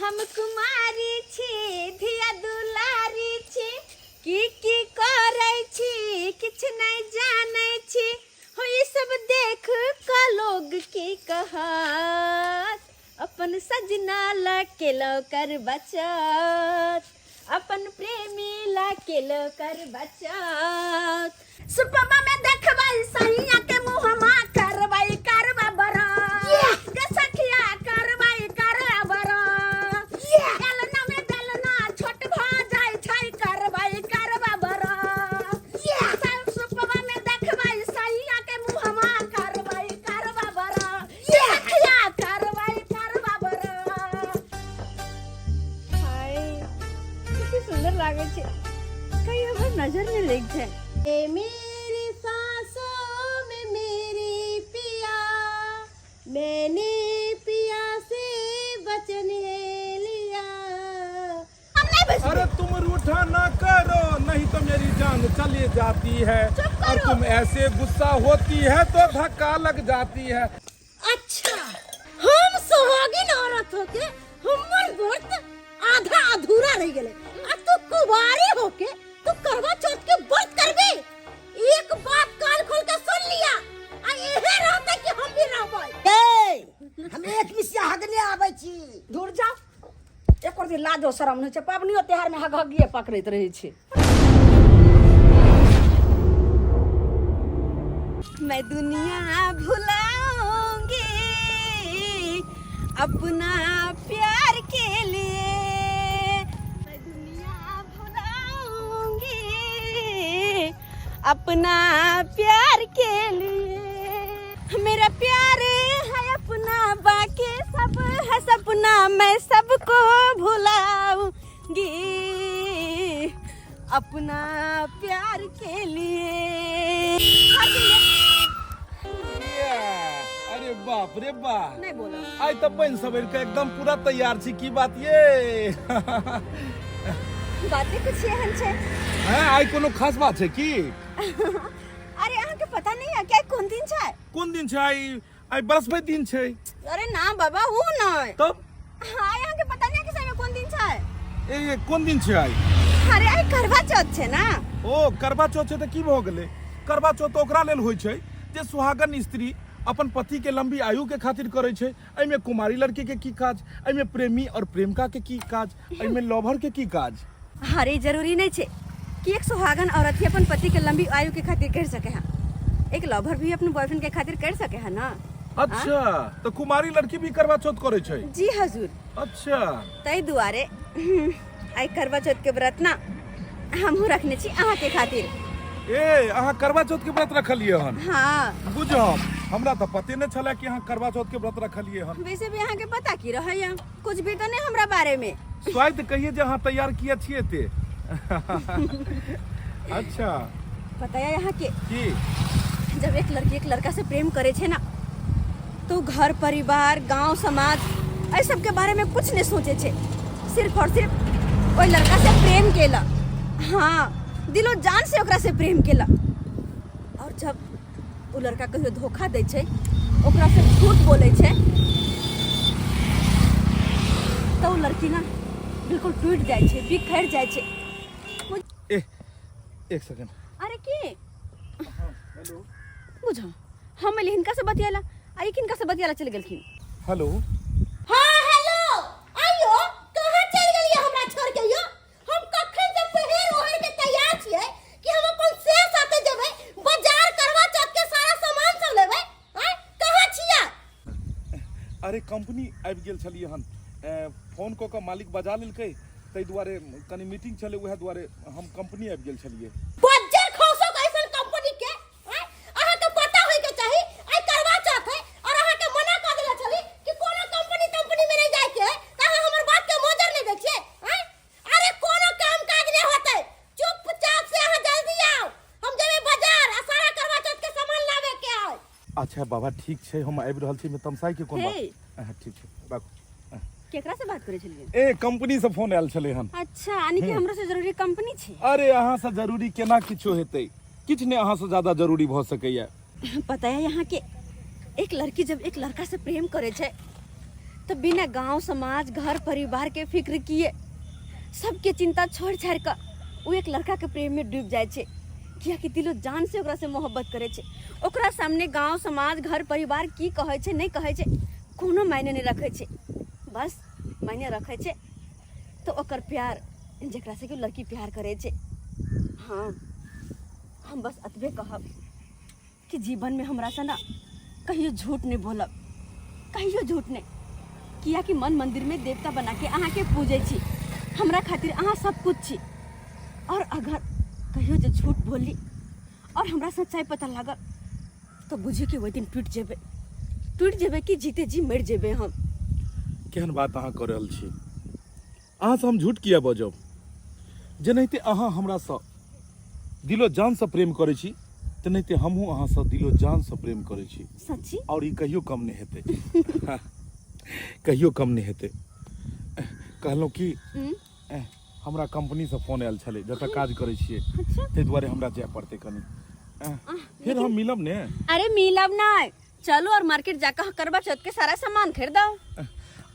हम कुमारी छी धिया दुलारी छी की की करै छी किछु नहि जानै छी हो ई सब देख क लोग की कहत अपन सजना ला केलो कर बचत अपन प्रेमी ला केलो कर बचत सुपमा में देखबै सैया के मुहमा करबै करबा बरा गे सखिया करबै करबा बरा बेलना में बेलना छोट भ जाइ छै करबै करबा बरा सब सुपमा में देखबै सैया के मुहमा करबै करबा बरा सखिया करबै करबा बरा हाय कते सुंदर लागै छै कहीं हमर नजर नहि लागि जाए ए मेरी सांसों में मेरी पिया मैंने पिया से वचन है लिया हम नहीं बचबे अरे तुम रूठा ना करो नहीं तो मेरी जान चली जाती है चुप और करो। तुम ऐसे गुस्सा होती है तो धक्का लग जाती है अच्छा हम सुहागिन औरत होके हमर व्रत आधा अधूरा रह गेले आ तू कुवारी होके तू करवा चौथ के व्रत करबे एक बात कान खोल के सुन लिया आ एहे रहते कि हम भी रहबै ए हम एक मिसिया हगने आबै छी दूर जाओ एको दिन लाजो शरम नहि छै पाबनियो त्योहार में हगहगिए पकड़ैत रहै छै मैं दुनिया भुलाऊंगी अपना प्यार के लिए मैं दुनिया भुलाऊंगी अपना प्यार के लिए मेरा प्यार है अपना बाकी सब है सपना मैं सबको भुलाऊंगी अपना प्यार के लिए अरे बाप रे बा नहीं बोलो आइ तऽ बनि सवरि के एकदम पूरा तैयार छी की बात ये बाते कुछ एहन छै हैं आइ कोनो खास बात छै की अरे अहाँके पता नहीं है क्या कोन दिन छै कोन दिन छै आइ आइ बृहस्पति दिन छै अरे ना बाबा ऊ नहीं तब हाँ अहाँके पता नहीं है कि सही में कोन दिन छै ए ए, कोन दिन छै आइ अरे आइ करवा चौथ छै ना ओ करवा चौथ छै तऽ की भऽ गेलै करवा चौथ तऽ ओकरा लेल होइ छै जे सुहागन स्त्री अपन पति के लंबी आयु के खातिर करै छै एहिमे कुमारी लड़की के की काज एहिमे प्रेमी और प्रेमिका के की काज एहिमे लवर के की काज अरे जरूरी नहीं छे कि एक सुहागन औरत ही अपन पति के लंबी आयु के खातिर कर सके है एक लवर भी अपने बॉयफ्रेंड के खातिर कर सके है ना अच्छा तो कुमारी लड़की भी करवा चौथ करे छै जी हजूर अच्छा तई दुआरे आई करवा चौथ के व्रत ना हमहू रखने छी अहाँ के खातिर ए अहाँ करवा चौथ के व्रत रखलिए हन हाँ बुझब हमरा तऽ पते नहि छलै कि अहाँ करवा चौथ के व्रत रखलिए हन वैसे भी अहाँ के पता की रहैया कुछ भी तो नहीं हमरा बारे में स्वाइत कहिए जे अहाँ तैयार किया छियै ते अच्छा पता है यहाँ के की जब एक लड़की एक लड़का से प्रेम करे छे ना तो घर परिवार गांव समाज एहि सब के बारे में कुछ नहीं सोचे छे सिर्फ और सिर्फ ओहि लड़का से प्रेम केला हाँ दिलो जान से ओकरा से प्रेम केला और जब ओ लड़का कहियो धोखा दै छै ओकरा से झूठ बोलै छै तऽ ओ लड़की ना बिल्कुल टूटि जाइ छै बिखरि जाइ छै ए एक सेकंड अरे की हेलो बुझो हम एली हिनका से बतियाला आ ई किनका से बतियाला चलि गेलखिन हेलो हाँ हेलो आइयो कहाँ चल गेलियै हमरा छोड़ के यो हम कखन से पहिर ओढ़ के तैयार छियै कि हम अपन से साथे जेबै बाजार करवा चौथ के सारा सामान सब लेबै आँय कहाँ छियै अरे कंपनी आबि गेल छलियै हन ए, फोन कऽ कऽ मालिक बजा लेलकै ताहि दुआरे कनि मीटिंग छलै उएह दुआरे हम कंपनी आबि गेल छलियै बज्जर खौसो कैसन कंपनी के आँय अहाँ के पता होय के चाही आइ करवा चौथ है और अहाँ के मना कर देले छली कि कोनो कंपनी कंपनी में नहीं जाय के है त अहाँ हमर बात के मोजर नहीं दै छियै आँय अरे कोनो काम काज नहीं होतै चुपचाप से अहाँ जल्दी आउ हम जेबै बाजार आ सारा करवा चौथ के सामान लावे के है अच्छा बाबा ठीक छै हम आबि रहल छी मे तमसाई के कोन हे। बात हँ, ठीक छै राखू केकरा से बात करै छलियै ए कंपनी से फोन आयल छलै हन अच्छा यानी कि हमरो से जरूरी कंपनी छै अरे अहाँ से जरूरी केना किछो हेतै किछु नहि अहाँ से ज्यादा जरूरी भऽ सकैया पता है यहाँ के एक लड़की जब एक लड़का से प्रेम करे छै तऽ बिना गांव समाज घर परिवार के फिक्र किए सबके चिंता छोड़ छाड़ कऽ ओ एक लड़का के प्रेम में डूब जाइ छै, कियाकि दिलो जान से ओकरा से मोहब्बत करै छै। ओकरा सामने गांव समाज घर परिवार की कहै छै नहि कहै छै कोनो मायने नहि रखै छै, बस मायने रखै छै तऽ ओकर प्यार, जकरा से कि लड़की प्यार करै छै। हाँ, हम बस एतबे कहब कि जीवन में हमरा से ना कहियो झूठ नहीं बोलब, कहियो झूठ नहीं, कियाकि मन मंदिर में देवता बना के अहाँ के पूजै छी, हमरा खातिर अहाँ सब कुछ छी। और अगर कहियो जे झूठ बोली और हमरा सच्चाई पता लागल तो बुझी कि ओहि दिन टूटि जेबै, टूटि जेबै कि जीते जी मरि जेबै हम। केहन बात अहाँ कऽ रहल छी? अहाँसँ हम झूठ किया बजब? जेनाहिते अहाँ हमरासँ दिलो जानसँ प्रेम करै छी, तेनाहिते हमहूँ अहाँसँ दिलो जानसँ प्रेम करै छी। सच्ची? आओर ई कहियो कम नहि हेतै, कहियो कम नहि हेतै। कहलहुँ कि हमरा कंपनीसँ फोन आयल छलै, जतऽ काज करै छियै। अच्छा। ताहि दुआरे हमरा जाय पड़तै कनि। फेर हम मिलब ने? अरे मिलब नहि, चलू और मार्केट जाकर करवा चौथ के सारा सामान खरीदो।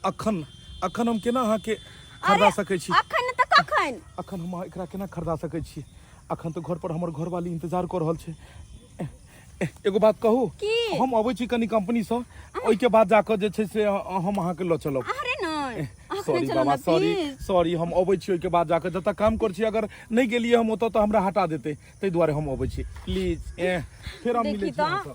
अखन अखन हम केना अहाँके खरीदा सकै छी? अखन तऽ कखन? अखन हम एकरा केना खरीदा सकै छी? अखन तऽ घर पर हमर घरवाली इंतजार कऽ रहल छै। एगो बात कहू? की? हम अबै छी कनि कंपनीसँ, ओहिके बाद जाकऽ जे छै से हम अहाँके लऽ चलब। अरे नहि, अखने सॉरी चलू बाबा, ना, सॉरी प्लीज। सॉरी, हम अबै छी ओहिके बाद जाकऽ। जतऽ काम करै छी, अगर नहि गेलियै हम ओतऽ तऽ हमरा हटा देतै, ताहि दुआरे हम अबै छी। प्लीज, फेर हम देखी मिलै छी तऽ। अहाँसँ।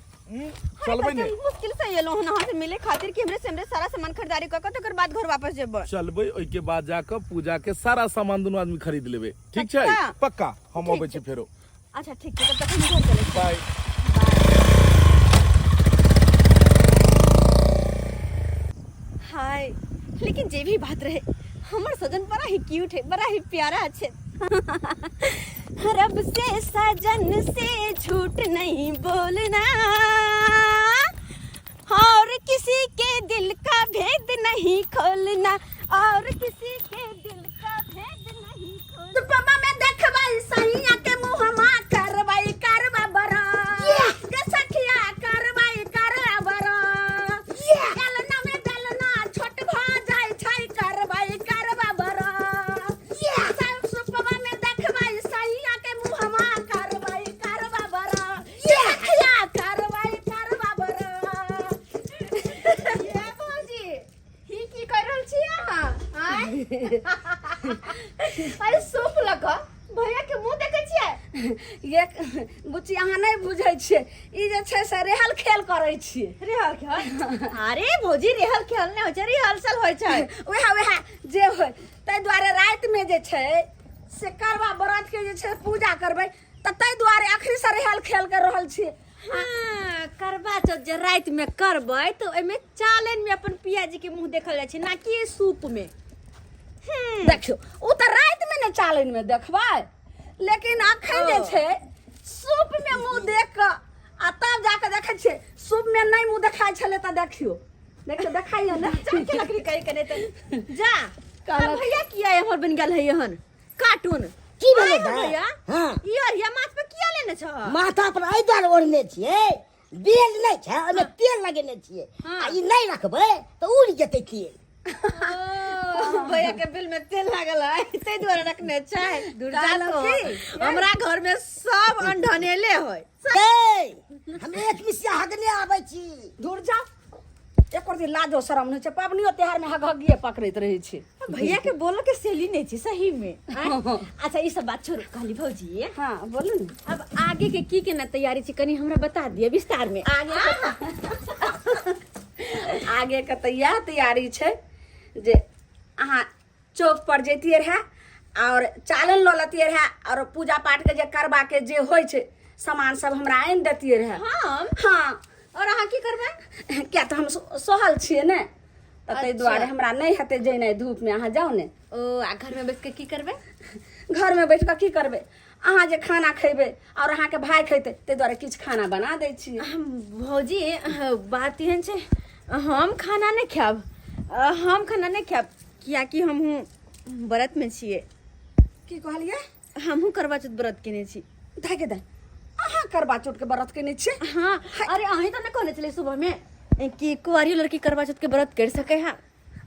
चलबै ने? मुश्किल से एलहुँ हन अहाँ से मिले खातिर कि हमरे से हमरे सारा सामान खरीदारी कऽ के तकर बाद घर वापस जेबै। चलबै, ओहिके बाद जाकऽ पूजा के सारा सामान दुनू आदमी खरीद लेबै, ठीक छै? पक्का? पक्का, हम ठीक अबै छी छै। फेरो। अच्छा ठीक छै, तब तक हम घर चलै छी। बाय। हाय, लेकिन जे भी बात रहे, हमर सजन बड़ा ही क्यूट है, बड़ा ही प्यारा छै। रब से सजन से झूठ नहीं बोलना और किसी के दिल का भेद नहीं खोलना, और किसी के दिल का भेद नहीं खोलना। पप्पा में देखबै सैया के मुहमा करबै करबा बरा गे सखिया, करबै करबा बरा। बेलना में बेलना छोट भ जाइ छै, करबै करबा बरा। सुपवा में देखबै सैया के मुहमा करबै करबा बरा सखिया, करबै करबा बरा। ये भौजी, ही की कर रहल छी अहाँ? आँय? अरे सूप लऽ कऽ भैया के मुंह देखै छियै? ये बुच्ची, अहाँ नहि बुझै छियै, ई जे छै से रेहल खेल करै छियै। रेहल खेल? अरे भौजी, रेहल खेल नहि होइ छै, रिहर्सल होइ छै। उएह उएह जे होइ, ताहि दुआरे रातिमे जे छै से करवा व्रत के जे छै पूजा करबै, तऽ ताहि दुआरे अखनी से रेहल खेल कर रहल छियै। हाँ, करवा चौथ जे राति में करबै तऽ ओहिमे चालनि में अपन पिया जी के मुंह देखल जाइ छै, ना कि सूप में। देखियौ, ओ तऽ रातिमे ने चालनिमे देखबै, लेकिन अखन जे छै सूप में मुंह देख कऽ आ तब जाके देखै छियै। सूप में नहि मुंह देखाइ छलै तऽ देखियौ, देखियौ, देखाइयो ने। जा के लकड़ी कहि के नहि तऽ जा। कहलक- आ भैया किया एहन बनि गेल है, एहन कार्टून की भेलै आय हो दाइ? भैया? हाँ। ई अरिया माथ पे किया लेने छह? माथा पर एहि दुआरे ओढ़ने छियै, बेल नहि छै ओहिमे, तेल लगेने छियै। हाँ। आ ई नहि रखबै तऽ उड़ि जेतै तेल। ओ, भैया के बिल में तेल लागल है, ताहि दुआरे रखने छै। दुर्गा कहलहुँ तो की? हमरा घर में सब अनढनेले होय। ए, हम एक मिसिया हगने आबै छी। दूर जाओ, एको दिन लाजो शरम नहि छै, पाबनियो तिहारमे हगहगिए पकड़ैत रहै छै। भैया के बोलो के शैली नहीं छै सही में। आँय? अच्छा, ई सब बात छोड़ू, कहली भौजी। हाँ, बोलू ने। अब आगे के की केना तैयारी छै, कनी हमरा बता दिअ विस्तार में। आगे के तऽ इएह तैयारी छै जे अहाँ चौक पर जैतियै रहए और चालन लऽ लेतियै रहए और पूजा पाठ के जे करबा के जे होइ छै सामान सब हमरा आनि देतियै रहए। हम? हाँ। और अहाँ की करबै? किया तऽ हम सहल छियै ने, तऽ ताहि दुआरे हमरा नहि हेतै जेनाइ धूप में, अहाँ जाउ ने। ओ, आ घर में बैस के की करबै? घर में बैठ कऽ की करबै? अहाँ जे खाना खैबै और अहाँके भाय खैतै, ताहि दुआरे किछु खाना बना दै छी। हम भौजी, बात एहन छै, हम खाना नहि खायब, हम खाना नहि खायब, कियाकि हमहूँ व्रत में छियै। की कहलियै? हमहूँ करवा चौथ व्रत केने छी। दाय के दाय, अहाँ करवा चौथ के व्रत केने छियै? हाँ। अरे अहीं तऽ नहि कहने छलियै सुबह में कि कुंवारी लड़की करवा चौथ के व्रत कर सके है?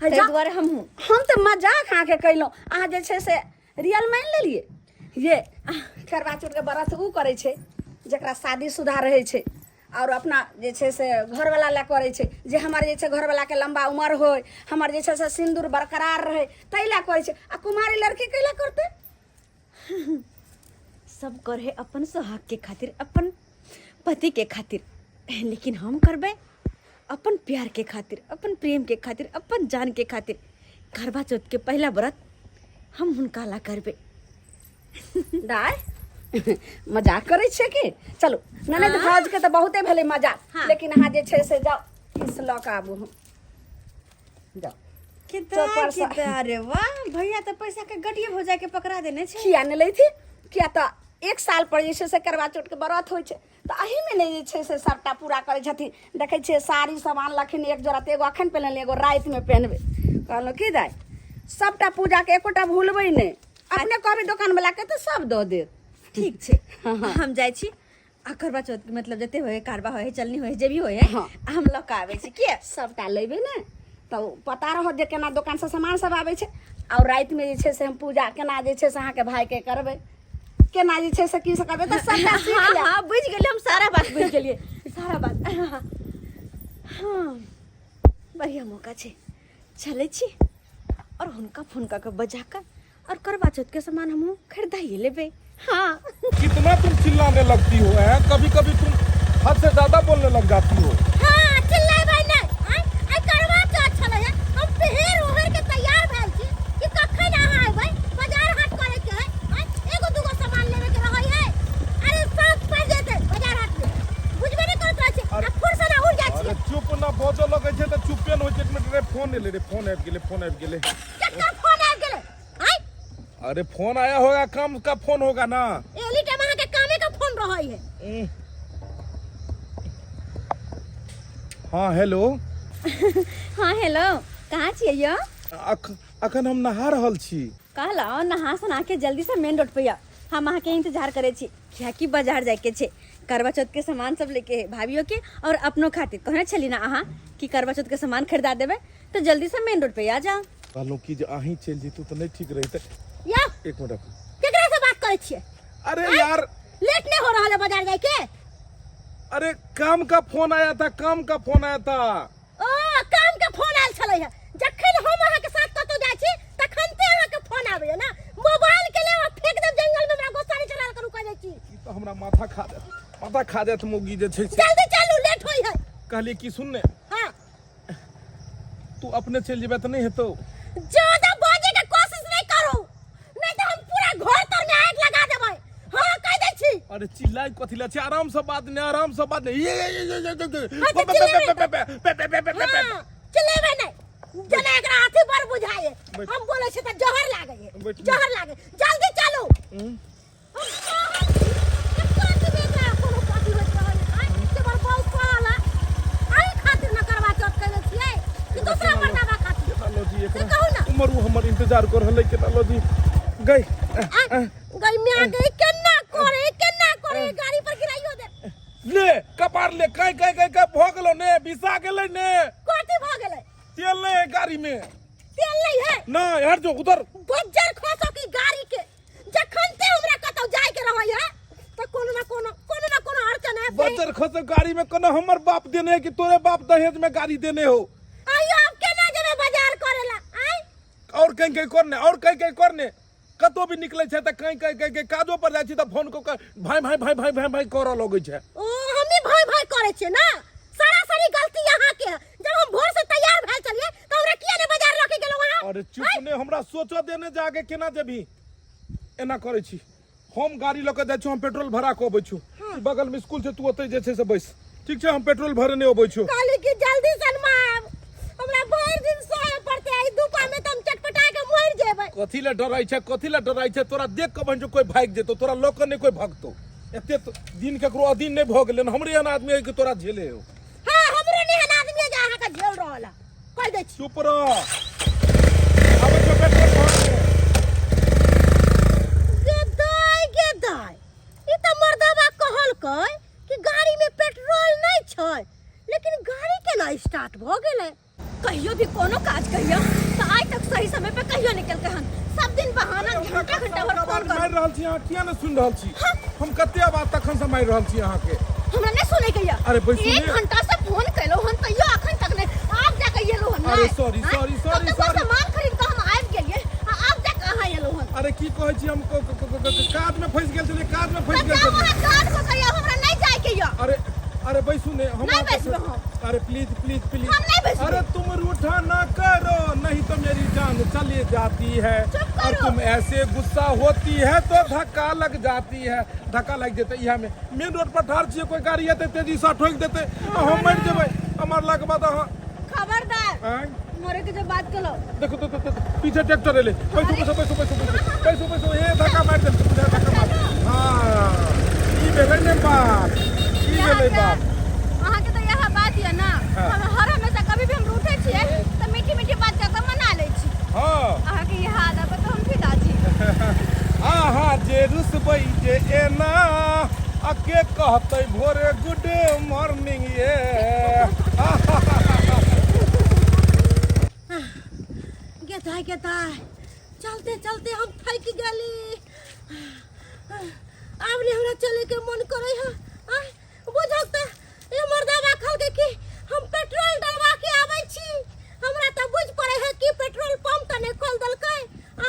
है ताहि जा। दुआरे हमहूँ हम तऽ मजाक अहाँके कयलहुँ अहाँ जे छै से रियल मानि लेलियै ये करवा चौथके व्रत ओ करै छै जकरा शादीशुदा रहै छै आओर अपना जे छै से घरवला लए करै छै जे हमर जे छै घरवलाके लम्बा उमर होय हमर जे छै से सिन्दूर बरकरार रहै ताहि लए करै छै आ कुमारी लड़की कैला करतै सब करे अपन सुहाग के खातिर अपन पति के खातिर लेकिन हम करबै अपन प्यार के खातिर अपन प्रेम के खातिर अपन जान के खातिर करवा चौथ के पहला व्रत हम हुनका ला करबै दाय मजाक करै छियै की चलू ननद भाउज के तऽ बहुते भेलै मजाक हाँ। लेकिन अहाँ जे छै से जाउ किस लऽ कऽ आबू हम जाउ कितना चौपर सँ- कितना अरे वाह भैया तऽ पैसा के गटिये हो जाके पकड़ा देने छै किया नहि लैथिन किया तऽ एक साल पर जे छै से करवा चौथ के व्रत होइ छै तऽ एहिमे ने जे छै से सभटा पूरा करै छथिन देखै छियै साड़ी सब आनलखिन एक जोड़ा तऽ एगो अखन पहिनलियै एगो रातिमे पहिनबै कहलहुँ की दाइ सभटा पूजाके एकोटा भूलबै नहि अपने कहबै दोकानवलाके तऽ सब दऽ देत ठीक छै हम जाइ छी आ करवा चौथ के मतलब जते होय कारवा होय चलनी होय जे भी होय है हाँ। हम लऽ कऽ आबै छी किया सभटा लेबै ने तऽ पता रहत जे केना दोकानसँ सामान सब आबै छै आओर रातिमे जे छै से हम पूजा केना जे छै से अहाँके भायके करबै केना जे छै से की से करबै तऽ सबटा सीख हाँ लेब हाँ बुझि गेलियै हम सारा बात बुझि गेलियै सारा बात हाँ बढ़िया मौका छै चलै छी और हुनका फोन कऽ के बजा कऽ और करवा चौथ के सामान हमहूँ खरीदाइए लेबै हाँ कितना तुम चिल्लाने लगती हो हैं कभी कभी तुम हद से ज्यादा बोलने लग जाती हो हाँ चिल्लाबै नहि आँय आइ करवा चौथ छलै हँ हम पहिर ओढ़ के तैयार भेल छी कि कखन अहाँ अयबै बाजार हाट करे के है आँय एगो दूगो सामान लेवे के रहै है अरे सब पड़ जेतै बाजार हाट में बुझबे नहि करैत रहै छी आ फुर्सत उड़ जाइ अरे छियै चुप ना बजऽ लगै छै तऽ चुपे न होइ छै एक मिनट रे फोन एलै रे फोन आबि गेलै फोन आबि गेलै केकर फोन आबि गेलै आँय अरे फोन आया होगा काम का फोन होगा ना एली टाइम अहाँके कामे का फोन रहै है हाँ हेलो हाँ हेलो कहाँ छियै यौ अख अखन हम नहा रहल छी कहलहुँ नहा सोना के जल्दी से मेन रोड पे आउ हम अहाँके इंतजार करै छी कियाकि बाजार जाइके छै करवा चौथ के सामान सब लेके है भाभियो के और अपनो खातिर कहने छली ना अहाँ कि करवा चौथ के सामान खरीदा देबै तऽ जल्दी से मेन रोड पे आ जाओ कहलहुँ कि जे अहीं चलि जैतहुँ तऽ नहि ठीक रहितै यौ एक मिनट रखू केकरा से बात करै छियै अरे यार लेट नहीं हो रहा है बाजार जाए के अरे काम का फोन आया था काम का फोन आया था ओ काम के फोन आयल छलै है जखन हम अहाँ के साथ कतौ जाइ छी तखन ते अहाँ के फोन आबैया ना मोबाइल के ले फेंक देब जंगल में हमरा गुस्सा नहीं चलाल करू कह जाइ छी ई तऽ हमरा माथा खा देत माथा खा देत मौगी जे छै से जल्दी चलू लेट होई है कहलियै कि सुन ने हां तू अपने चलि जेबे तऽ नहि हेतौ ज्यादा बाजे के कोशिश नहीं करू नहीं तो हम पूरा घर तर में आग लगा देबै हां कह दै छी अरे चिल्लाइ कथी लै छै आराम से बात ने आराम से बात ने ये ये ये ये ये हाँ, तऽ चिल्लेबै हां चिल्लेबै नहीं जना एकरा हाथी पर बुझाए बैठ। हम बोले छी त जहर लागे है बैठ। जहर लागे जल्दी चलू हम कहल छी कि कथी में एकरा कोनो कथी होइत रहै आँय से बड़ बहुत पढ़ल है एहि खातिर न करवा चौथ कयले छियै कि दोसरा मर्दाबा खातिर केना लजी से कहू ना। उमर उ हमर इंतजार कर रहलै केना लजी गई आँय गई म्या गई केना करे केना करे गाड़ी पर गिराइयो दे ले कपार ले कई कई कई कई भऽ गेलो ने बिसा गेलै ने कथी भऽ गेलै तेल नहीं है गाड़ी में तेल नहीं है ना यार जो उधर बज्जर खसो की गाड़ी के जखन ते हमरा कतौ जाय के रहै है त कोनो ना कोनो कोनो ना कोनो अड़चन आबि जाय बज्जर खसो गाड़ी में कोनो हमर बाप देने है कि तोरे बाप दहेज में गाड़ी देने हो आइयो अब केना जेबै बाजार करे ला आइ और कहीं कहीं करने और कहीं कहीं करने कतौ भी निकले छै तऽ कहीं कहीं कहीं कहीं काजो पर जाइ छी तऽ फोन कऽ कऽ भाई भाई भाई भाई भाई भाई करऽ लगै छै ओ हमी भाई भाई करे छियै ना सारा सारी गलती अहाँ के है जब हम भोर से तैयार भेल छलियै त हमरा किया ने बाजार लके गेलौ अहाँ अरे चुप ने हमरा सोचऽ देने जाके केना जेबही एना करै छी हम गाड़ी लऽ कऽ जाइ छी हम पेट्रोल भरा कऽ अबै छी बगल में स्कूल छै तू ओतै जे छै से बैस ठीक छै हम पेट्रोल भरे नहि अबै छी कहली कि जल्दी से माब हमरा भरि दिन सोए पड़ते आई धूपा में त हम चटपटा के मर जेबै कथी लए डराइ छै कथी लए डराइ छै तोरा देख कऽ बहन कोई भागि जेतौ तोरा लऽ कऽ नहि कोई भगतौ एते दिन केकरो अधीन नहि भऽ गेलै हमरे एहन आदमी है कि तोरा झेले हो हां हमरे एहन आदमी है जे अहाँ के झेल रहल है कह दै छी चुप रह आबै छौ पेट्रोल भरने गे दाय गे दाय ई तऽ मर्दबा कहलकै कि गाड़ी में पेट्रोल नहीं छै लेकिन गाड़ी केना स्टार्ट भऽ गेलै कहियो भी कोनो काज कहियो सब दिन बहाना घंटा घंटा भर फोन आवाज करू। मारि रहल छी अहाँ किया नहि सुनि रहल छी हम कते आवाज तखन से मारि रहल छी अहाँके हमरा नहीं सुने के या अरे बैसू एक ने। घंटा से फोन केलो हन तैयो अखन तक नहीं आब जाके एलो हन अरे नहीं। sorry, हाँ? sorry, तब sorry, तक वो sorry। सामान खरीद के हम आबि गेलिए आ आब जाके अहाँ एलो हन अरे की कहै छी हम काज में फंसि गेल छलियै काज में फंसि तब गेल जाओ छलियै अहाँ काज कऽ के आउ, हमरा नहीं जाए के या अरे अरे बैसू ने हम नहीं अहाँके बैसबै हम। अरे प्लीज प्लीज प्लीज हम नहीं बैसबै। अरे तुम रूठा ना करो नहीं तो मेरी जान चली जाती है चुप और करो। तुम ऐसे गुस्सा होती है तो धक्का लग जाती है धक्का लागि जेतै इएह में मेन रोड पर ठाढ़ छियै कोई गाड़ी एतै तेजी से ठोकि देतै आ हम मरि जेबै आ मरलाके बाद अहाँ खबरदार आँय? मरे के जब बात कलो देखो देखो देखो पीछे ट्रैक्टर एलै बैसू बैसू बैसू बैसू बैसू बैसू बैसू हे धक्का मारि देलकै बुझा धक्का मारि हँ ई भेलै ने बात ई भेलै बात अहाँके तऽ इएह बात यऽ ने हाँ। हम हर हमेशा कभी भी हम रूठै छियै तऽ मीठी मीठी बात कऽ कऽ मना लै छी हँ अहाँके इएह आदत पर तऽ हम फिदा छी अहाँ जे रुसबै जे एना आ के कहतै भोरे गुड मॉर्निंग ये गेताय गेताय चलते चलते हम थकि गेली आब ने हमरा चले के मन करे है आय बुझल त ए मर्दाबा कहलकै कि हम पेट्रोल डलवा के आबै छी हमरा त बुझ पड़े है कि पेट्रोल पंप त नहीं खोल देलकै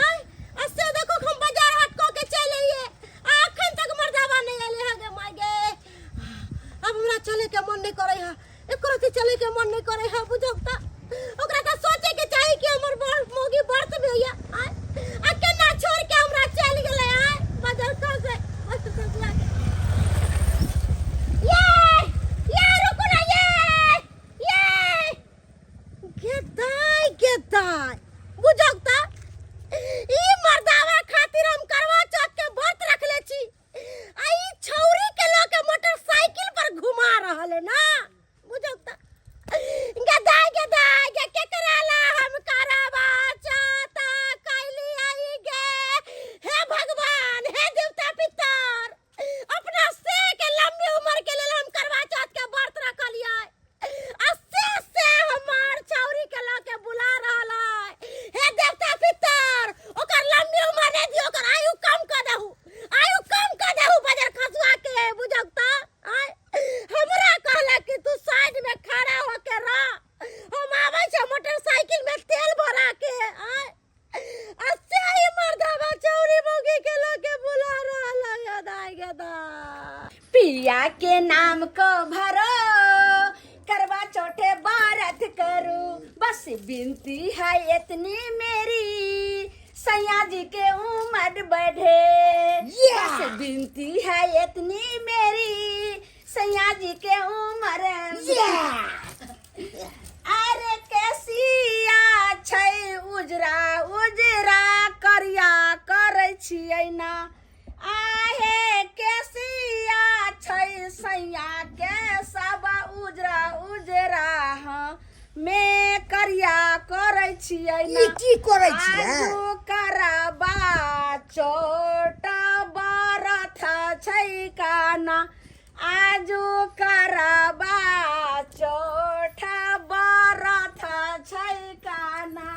आय आ से देखो हम बाजार हाट क के चल अइए आ अखन तक मर्दाबा नहीं एले है गे माय गे अब हमरा चले के मन नहीं करे है एको रत्ती चले के मन नहीं करे है बुझल त ओकरा त सोचे के चाही कि हमर बड़ मौगी व्रत में होइया आय आ केना छोड़ के हमरा चल गेलै आय बाजार खसे बस ससुरा के ये ये रुकू ना ये ये गेदाय गेदाय बुझल त ई मर्दावा खातिर हम करवा चौथ के व्रत रखले छी आ ई छौरी के लऽ के मोटरसाइकिल पर घुमा रहल है ना बुझल त गदाय गदाय गे केकरा ला हम करवा चौथ कैली आई गे हे भगवान हे देवता पितर अपना से के लंबी उम्र के लेल हम करवा चौथ के व्रत रखलियै आ से से हमार छौरी के लऽ के बुला रहल है हे देवता पितर ओकर लंबी उम्र नहि दियौ ओकर आयु कम कऽ दहु आयु कम कऽ दहु बजर खसुआ के बुझक तऽ आय हमरा कहलक कि तू साइड में खड़ा होके रह हम आबै छै मोटरसाइकिल में तेल भरा के आय आ से ही मर्दावा चौरी मौगी के लऽ के बुला रहल है गदाय गदा पिया के नाम को भरो करवा चौथे बारत करो बस विनती है इतनी मेरी सैया जी के उम्र बढ़े बस विनती है इतनी मेरी सैया जी के उम्र अरे केसिया छै उजरा उजरा करिया करै छियै ना आहे केसिया छै सैया के सब उजरा उजरा हँ मे करिया करै छियै ना ई की करै छियै आजू करबा चोट बरथ छै काना आजू करबा चोट बरथ छै काना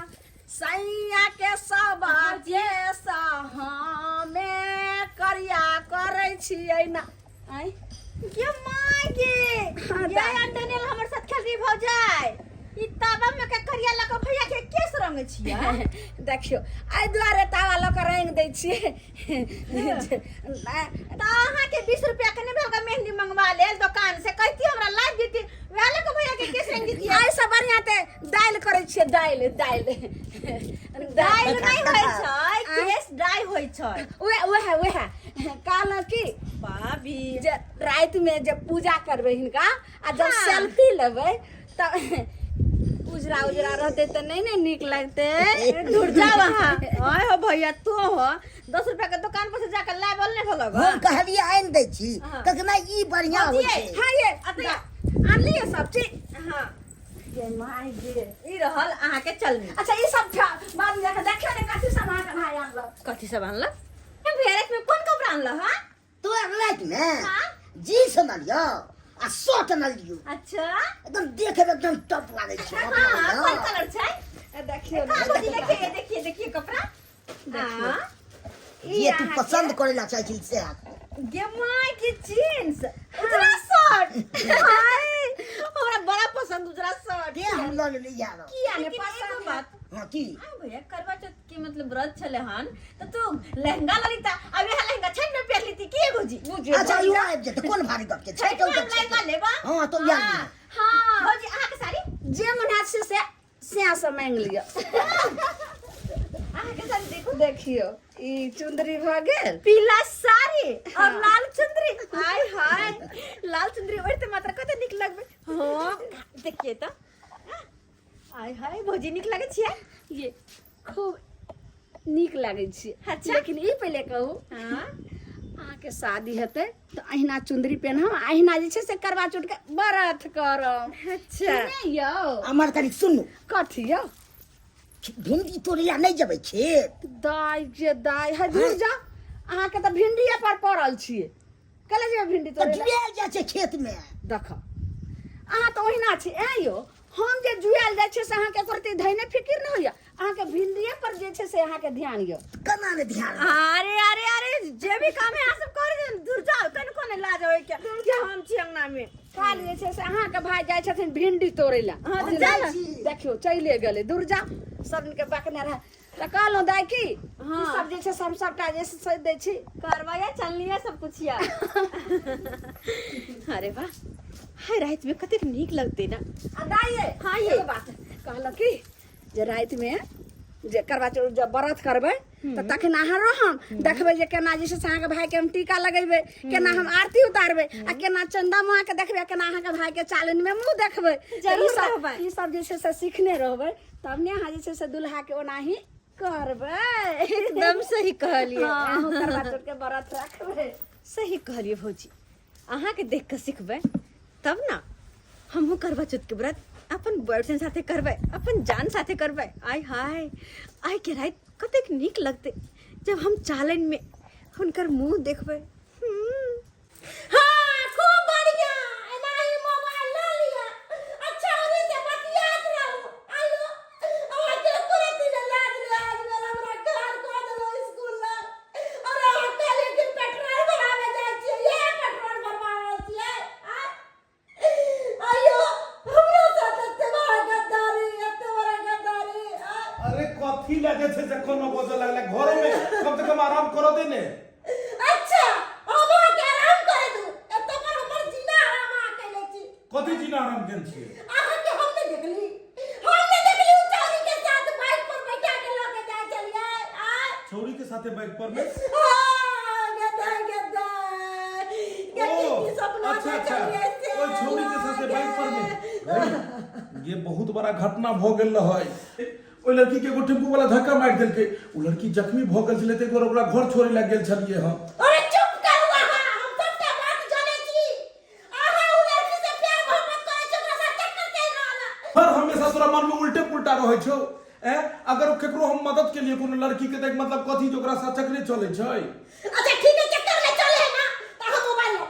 सैया के सब जे हमे करिया करै छियै ना आँय ये माय गे हाँ, ये दादी। अंडनेल हमर साथ खेल रही भौजाई ई तावा में के करिया लक भैया के केस रंग छियै देखियौ एहि दुआरे तावा लऽ कऽ रङ्गि दै छियै तऽ अहाँके 20 रुपया के नहि भेल मेहंदी मंगवा लेल दुकान से कहती हमरा ला देती वएह लऽ कऽ भैया के केस रंग देती एहिसँ बढ़िआँ तऽ दालि करै छियै दालि दालि दालि नहि होइ छै केस ड्राई होइ छै उएह उएह उएह कहलहुँ कि भाभी जे रातिमे जे पूजा करबै हिनका आ जब हाँ। सेल्फी लेबै तऽ उजरा उजरा रहतै तऽ नहि ने नीक लगतै दूर जाओ अहाँ आय हो भैया तो हो 10 रुपया के दुकान पर से जाकर लाबल नहि भेलौ हम कहलियै आनि दै छी कहलकै नहि ई बढ़िआँ होइ छै हाँ ये आनलियै सब चीज हाँ ये my गे ई रहल अहाँके चलनी अच्छा ई सब बाद में जाके देखियौ ने कथी सब अहाँके भाय आनलक कथी सब आनलक भेरक में कोन कपड़ा आनलक हाँ तोरा रातिमे हाँ? जीन्स आनलियौ आ शर्ट आनलियौ अच्छा एकदम देखे में एकदम टॉप लागै छै हाँ कोन कलर छै देखियौ कहाँ भौजी देखिए देखिए देखिए कपड़ा हाँ, ई जे तू अहाँके पसंद करे ला चाहे छी से गे माय के जींस उजरा शर्ट हाय हमरा बड़ा पसंद उजरा शर्ट के हम लऽ लेली यार किया ने लेकिन एगो पसंद बात हाँ की हाँ भैया करवा चौथ के मतलब व्रत छले हन त तू लहंगा ललिता अब यह लहंगा छठ में पहन लीती की भौजी बुझे अच्छा इहो आबि जेतै कोन भारी गप के छै छठ में हम लहंगा लेबा हाँ तो यार हाँ। हाँ भौजी अहाँ के साड़ी जे मन हैत से से से मांगि लिअ अहाँ के साड़ी देखो देखियौ ई चुंदरी भऽ गेल पीला साड़ी और लाल चुंदरी हाय हाय लाल चुंदरी ओढ़ते मात्र कते नीक लगबे हाँ देखिए त आय हाय भौजी नीक लगै छियै ये खूब नीक लागै छै अच्छा। लेकिन ई पहिले कहू हाँ अहाँके शादी हेतै तऽ अहिना चुंदरी पेनहब अहिना जे छै से करवा चौथ के व्रत करब अच्छा नहि यौ हमर कनि सुनू कथी यौ भिंडी तोड़ै ला नहि जेबै खेत दाइ जे दाइ है दूर जा अहाँके तऽ भिंडिये पर पड़ल छियै कले जेबै भिंडी तऽ तोड़ै लए? जुआयल जाइ छै खेतमे देख अहाँ तऽ ओहिना छी ऐं यौ हम जे जुआयल जाइ छियै से अहाँके एको रत्ती धैने फिकिर नहि होइए अहाँके भिंडिये पर जे छै से अहाँके ध्यान यऽ केना ने ध्यान अरे अरे अरे जे भी काम है अहाँ सब कर दे दूर जाओ कनको ने लाज होय के जे हम छी अंगना में काल्हि जे छै से अहाँके भाय जाइ छथिन भिंडी तोड़ै लए हाँ, तऽ बुझलियै? जा छी। देखियौ चलिए गेलै दूर जा सब दिनके बकने रहै तऽ कहलहुँ दाइ की हाँ। ई सब जे छै से हम सबटा जे छै से दै छी करवाया चलनी सब कुछ या अरे वाह हाय रात में कतेक नीक लगते ना आ दाइ ये हाँ ये। एगो बात कहलहुँ की जे रातिमे जे करवा चौथ जब व्रत करबै तऽ तखन अहाँ रहम देखबै जे केना जे छै से अहाँके भायके हम टीका लगेबै केना हम आरती उतारबै आ केना चंदा माँ के देखबै आ केना अहाँके भायके चालनिमे मुँह देखबै तऽ ई जरूर सब रहबै। ई सब जे छै से सिखने रहबै तब ने अहाँ जे छै से दुल्हाके ओनाही करबै एकदम सही कहलिए हाँ, अहूँ करवा चौथ के व्रत रखबै सही कहलिए भौजी अहाँके देख कऽ सिखबै तब ने हमहूँ करवा चौथ के व्रत अपन बॉयफ्रेंड साथे करबै अपन जान साथे करबै आय हाय आइ के राति कतेक नीक लगतै जब हम चालनि में हुनकर मुँह देखबै हम्म। हाँ खूब बढ़िया एनाही मोबाइल लऽ लिअ अच्छा उरी से बतियात रहू आयो अहाँके तुरंत ने लाज ने आज गेल हमरा घर कऽ देलहुँ स्कूल लग और अहाँ कहलियै कि पेट्रोल भराबै जाइ छियै इएह पेट्रोल भरवा रहल छियै आँय? आयो हमरो साथ एते बड़ा गद्दारी एते बड़ा गद्दारी आँय? अरे कथी लए जे छै से कोनो बजऽ लगलै घरो में कम से कम आराम करऽ दे ने अच्छा हम अहाँके आराम करे दू एतऽ पर हमर जीना आराम अहाँ कैले छी कथी जीना आराम केने छियै अहाँके हम नहि देखली हम नहि देखली उ छौरी के साथ बाइक पर बैठा के लऽ के जाइ छलियै आय छौरी के साथे बाइक पर में हाँ, गद्दा गद्दा ओ की सपना अच्छा अच्छा छलियै से ओहि छौरी के साथे बाइक पर में लऽ हे, ये बहुत बड़ा घटना भऽ गेल रहै ओहि लड़की के एगो टेम्पू वाला धक्का मारि देलकै ओ लड़की जख्मी भऽ गेल छलै तऽ ओकरा घर छोड़ै लए गेल छलियै हम अरे चुप करू अहाँ हम सबटा बात जानै छी अहाँ उ लड़की से प्यार मोहब्बत करै छी ओकरा साथ चक्कर चलि रहल है हर हमेशा तोरा मन में उल्टे पुल्टा रहै छौ ए अगर केकरो हम मदद के लिए कोनो लड़की के देख मतलब कथी जे ओकरा साथ चक्करे चलै छै अच्छा ठीक है चक्कर ले चले है ना तो हम मोबाइल लो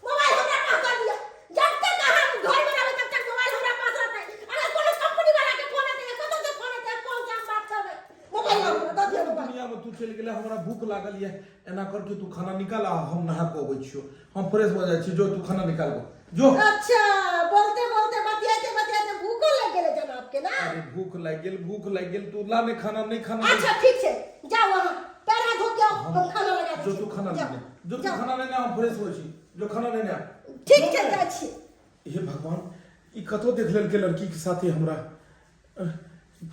मोबाइल हमरा पास दऽ दिअ जब तक अहाँ घर में रहबै तब तक मोबाइल हमरा पास रहतै अगर कोनो कंपनी वाला के फोन एतै या कतौ से फोन एतै फोन से हम बात करबै मोबाइल लो दऽ दिअ मोबाइल दुनिया में तू चलि गेलै हमरा भूख लागल ये एना कर के तू खाना निकाल आ हम नहा के अबै छियो हम फ्रेश भऽ जाइ छी जो तू खाना निकाल जो अच्छा बोलते बोलते बतियाते बतियाते भूखो लग गेलै जनाब के ना अरे भूख लागि गेल भूख लागि गेल तू ला ने खाना नहीं खाना अच्छा ठीक छै जाओ अहाँ पैर हाथ धो के आओ हम खाना लगा दै जो छी तू खाना जाओ, ले जो तू जाओ। खाना लेने हम फ्रेश होइ छी जो खाना लेने आ ठीक छै जाइ छी हे भगवान ई कतौ देख लेलकै लड़की के साथे हमरा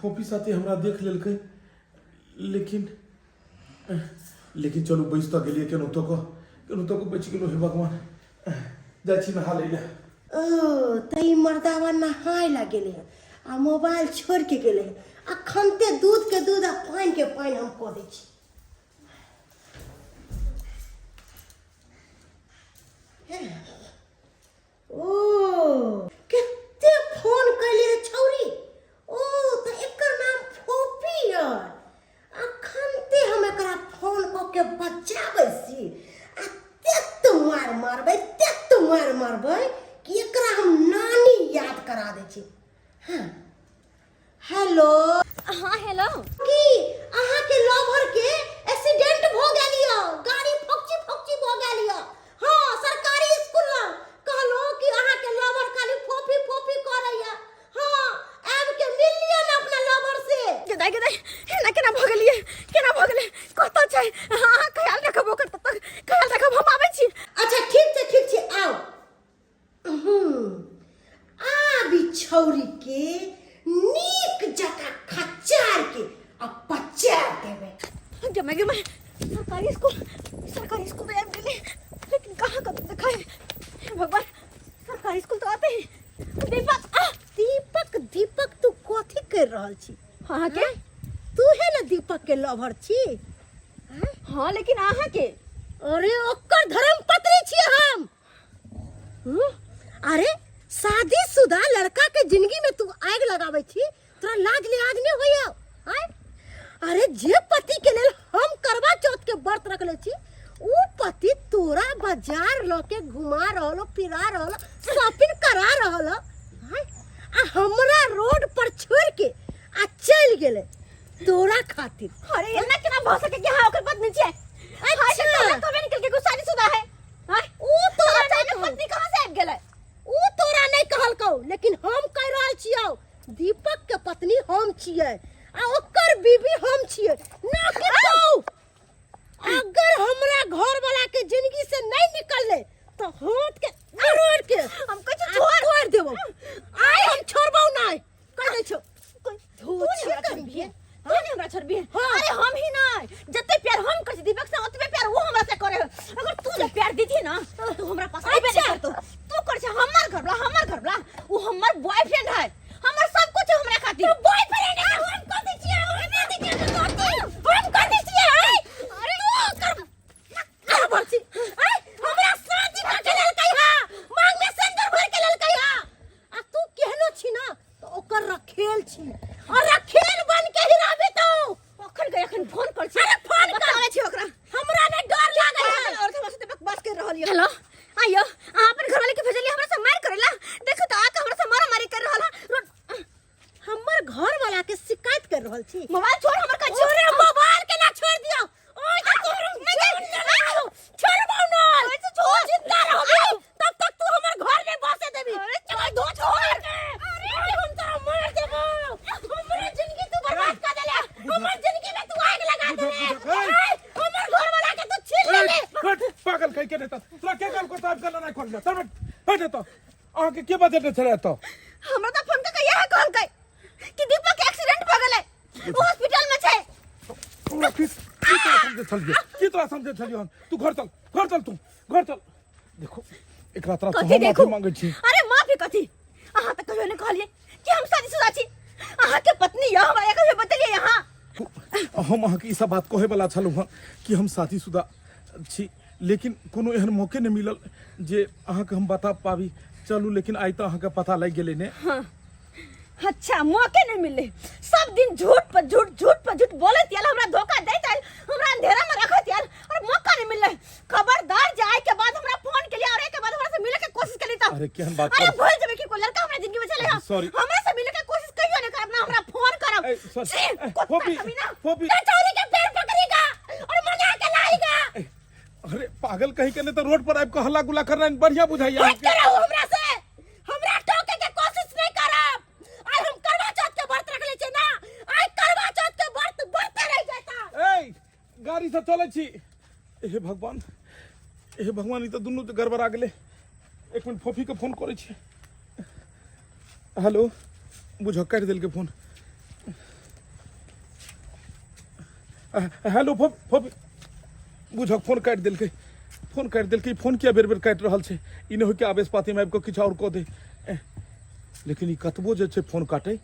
फोफी साथे हमरा देख लेलकै लेकिन लेकिन चलू बचि तऽ गेलियै केनाहितो कऽ केनाहितो कऽ बचि गेलहुँ हे भगवान जाइ छी नहा लै लए ओ तऽ ई मर्दावा नहाय ला गेलै हँ आ मोबाइल छोड़ि के गेलै हँ अखनते दूध के दूध आ पानि के पानि हम कऽ दै छी ओ कते फोन कैले रे छौरी ओ तऽ एकर नाम फोपी यऽ अखनते हम एकरा फोन कऽ के बचाबै छी आ तेत मार मारबै तेत मार मारबै कि एकरा हम नानी याद करा दै छी हाँ हेलो हाँ हेलो की अहाँके लवर के केना भऽ गेलै कतऽ छै अहाँ ख्याल रखब ओकर तब तक ख्याल रखब हम आबै छी अच्छा ठीक छै ठीक छै आउ आब ई छौरी के नीक जकाँ खचार के आ पचार देबै गे मैं गे मैं सरकारी स्कूल सरकारी स्कूल तो आबि गेलै लेकिन कहाँ कतऽ देखाय हे भगवान सरकारी स्कूल तो आते ही दीपक आ दीपक दीपक तू कथी कर रहल छी अहाँ के तू है ना दीपक के लवर छी हाँ लेकिन अहाँ के अरे ओकर धर्म पत्नी छी हम हम्म? अरे शादीशुदा लड़का के जिंदगी में तू आग लगावे छी तोरा लाज लिहाज नहीं होइयो आय अरे जे पति के लेल हम करवा चौथ के व्रत रखले छी ऊ पति तोरा बाजार ल के घुमा रहल हो, फिरा रहल हो, शॉपिंग करा रहल हो, आय आ हमरा रोड पर छोड़ के आ चल गेले तोरा खातिर अरे एना केना भऽ सके कि हाँ ओकर पत्नी छियै अच्छा। अच्छा कबे निकल के गुस्सा सुदा है आय ऊ तोरा अचानक नहीं पत्नी कहाँ से आबि गेलै ऊ तोरा नहीं कहलकौ लेकिन हम कह रहल छियौ दीपक के पत्नी हम छियै आ ओकर बीबी हम छियै ना कि तू अगर हमरा घर वाला के जिंदगी से नहीं निकलले तो हाथ के मरोड़ के हम कहै छी आ तोड़ देबो आइ हम छोड़बौ नहीं कह दै छौ तू नहीं हमरा छोड़बिहे तू नहीं हमरा छोड़बिहे हाँ। अरे हम ही नहीं जते प्यार हम करै छी दीपक से ओतबे प्यार वो हमरा से करे अगर तू जे प्यार दीथी ना तो हमरा पास आइबे नहीं करतो तू कर छे हमर घरवाला हमर घरवाला वो हमर बॉयफ्रेंड है हमर सब कुछ है हमरा खातिर बॉयफ्रेंड है हम कर दै छियै हम कर दै छियै हम कर दै छियै अरे तू कर का बोल छी आय हमरा शादी कर के लेलकै हा मांग में सिंदूर भर के लेलकै हा आ तू केहनो छी ना तो ओकर रखेल छी और रखेल बन के ही रहबे तो अखन गई अखन फोन कर छी अरे फोन कर। बताबै छी ओकरा हमरा ने डर लागल है और हमरा से बकवास कर रहल ये हेलो आइयो अहाँ अपन घरवाले के भेजलिए हमरा से मार करेला देखो तो आके हमरा से मारा मारी कर रहल है रोड हमर घर वाला के शिकायत कर रहल छी मोबाइल छोड़ हमर का छोड़ अरे मोबाइल के ना छोड़ दियो ओए तो तोहर छोड़बो छोड़बो ना छोड़ जिंदा रहबी तब तक तू हमर घर में बसे देबी अरे चल दो छोड़ अरे हम तोरा मार देबो हमरे जिंदगी तू बर्बाद कर देले हमर जिंदगी में तू आग लगा देले हमर घर वाला के तू छीन लेले हट पागल कहि के देता तोरा के कहल को ताब करना नहीं खोल चल बैठ बैठ एतऽ अहाँके के बजेने छलै एतऽ हमरा तऽ फोन कऽ इएह कहलकै कि दीपक के एक्सीडेंट भऽ गेलै ओ हॉस्पिटल में छै तोरा की की तोरा समझे छलियै की तोरा समझे छलियै हम तू घर चल घर चल तू घर चल देखो एकरा तरफ से कथी हम देखू माफी मांगै छी अरे माफी कथी अहाँ तऽ कहियो नहि कहलियै कि हम शादीशुदा छी अहाँ के पत्नी यऽ हमरा कहियो बतेलियै अहाँ हम अहाँके ई सब बात कहै वाला छलहुँ हँ कि हम शादीशुदा छी लेकिन कोनो एहन मौके नहि मिलल जे अहाँके हम बता पाबी चलू लेकिन आइ तऽ अहाँके पता लागि गेलै ने हाँ अच्छा मौके नहीं मिले सब दिन झूठ पर झूठ झूठ पर झूठ बोलत आयल हमरा धोखा दैत आयल हमरा अंधेरा में रखत आयल और मौका नहीं मिले खबरदार जाए के बाद हमरा फोन के लिए और के बाद हमरा से मिले के कोशिश करी तब अरे केहन बात अरे कर- भूल जेबे कि कोई लड़का हमरा जिंदगी में चले Sorry. हमरा से मिले के कोशिश कहियो नहीं करब ना हमरा फोन करब ए, sorry. छी, ए, कुत्ता फोफी, कमीना। फोफी। ते चौरी के पैर पकड़ेगा और मना के लाएगा ए, अरे पागल कहीं के नहीं तो रोड पर आबि कऽ हल्ला गुल्ला करना बढ़िया बुझाइया हट के रहू हमरा से हमरा टोके के कोशिश नहीं करब आइ हम करवा चौथ के व्रत रखले छियै ना आइ करवा चौथ के व्रत व्रते रह जाता ए गाड़ी से चलै छी हे भगवान हे भगवान ई तऽ दुनू तऽ गड़बड़ा गेलै एक मिनट फोफी के फोन करै छी हेलो बुझ काटि देलकै फोन हेलो फोफी बुझक फोन काटि देलकै फोन काटि देलकै फोन किया बेर बेर काटि रहल छै ई नहि होइ कि आवेश पातीमे आबि कऽ किछु आओर कऽ दे लेकिन ई कतबो जे छै फोन काटै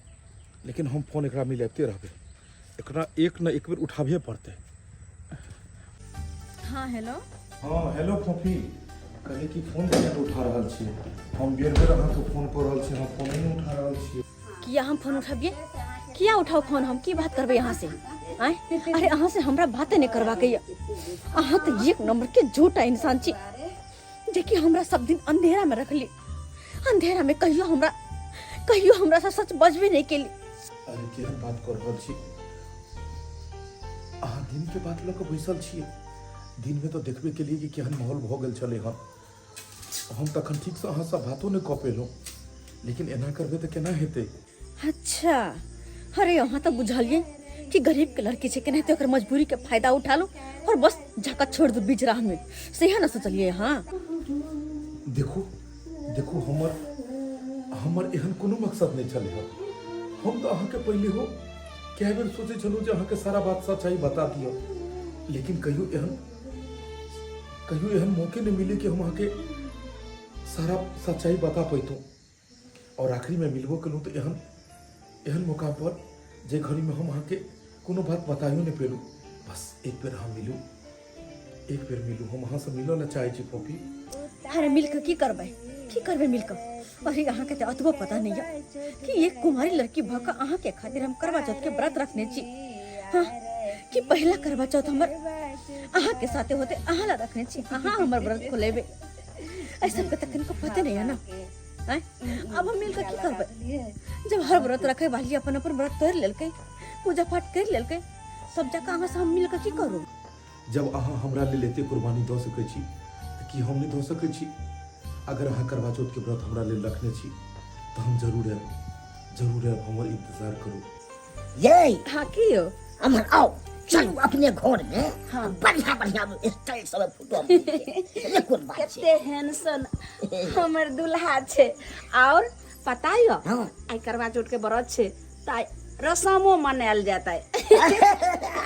लेकिन हम फोन एकरा मिलाबिते रहबै एकरा एक ने एक बेर उठाबहे पड़तै हाँ हेलो हाँ हेलो फोफी कहली कि फोन किया नहि उठा रहल छियै हम बेर बेर अहाँके फोन कऽ रहल छी अहाँ फोन नहि उठा रहल छियै किया हम फोन उठबिए किया उठाओ फोन हम की बात करबै अहाँ से आँय अरे अहाँ से हमरा बाते नहीं करबाके यऽ अहाँ तऽ एक नंबर के झूठा इंसान छी जेकि हमरा सब दिन अंधेरा में रखली अंधेरा में कहियो हमरा कहियो हमरा से सच बजबे नहीं केली अरे केहन बात कऽ रहल छी अहाँ दिनके बात लऽ कऽ बैसल छियै दिनमे तऽ देखबे केलियै कि केहन माहौल भऽ गेल छलै हन हम तखन ठीकसँ अहाँसँ बातो नहि कऽ पेलहुँ लेकिन एना करबै तऽ केना हेतै अच्छा अरे अहाँ तऽ बुझलियै कि गरीब के लड़की छै केनाहिते ओकर मजबूरी के फायदा उठा लू और बस जाकर छोड़ दू बीच राह में, सही ना सोचलिए हाँ? देखू देखू, हमर हमर एहन कोनो मकसद नहि छलै हँ। हम तऽ अहाँके पहिले हो कए बेर सोचै छलहुँ जे अहाँके सारा बात सच्चाइ बता दिअ, लेकिन कहियो एहन मौके नहि मिले कि हम अहाँके सारा सच्चाइ बता पैतहुँ। और आखिरी में मिलबो केलहुँ तऽ एहन एहन मौका पर जे घड़ीमे हम अहाँके कोनो बात बताइयो नहि पेलहुँ। बस एक बेर अहाँ मिलू, एक बेर मिलू, हम अहाँसँ मिलऽ लए चाहै छी पॉपी। अरे मिलके की करबै, की करबै मिलके? अरे अहाँके तऽ अतबो पता नहीं है कि एक कुमारी लड़की भऽ कऽ अहाँके खातिर हम करवा चौथ के व्रत रखने छी। हाँ, कि पहला करवा चौथ हमर अहाँके साथे होते, अहाँ ला रखने छी, अहाँ हमर व्रत खोलेबै। ऐसा के तखन को पते नहीं है ना। आँय? अब हम मिलके की करबै जब हर व्रत रखे वाली अपन अपन व्रत कर लेलकै, पूजा पाठ कर लेलकै, सब जगह अहाँ से हम मिलके की करू? जब अहाँ हमरा लेल एते कुर्बानी दऽ सकै छी तऽ की हम नहि दऽ सकै छी? अगर अहाँ करवा चौथ के व्रत हमरा लेल रखने छी तऽ हम जरूर आयब, जरूर आयब, हमर इंतजार करू। ये हाँ, की यौ? अमर आओ चलू अपने घर में। हाँ, बढ़िया बढ़िया स्टाइल सब फोटो हम घिचबै। कोन बात छै? कते हैंडसम हमर दुल्हा छै। और पता यो? हाँ। आइ करवा चौथ के व्रत छै तऽ आइ रसमो मनायल जेतै।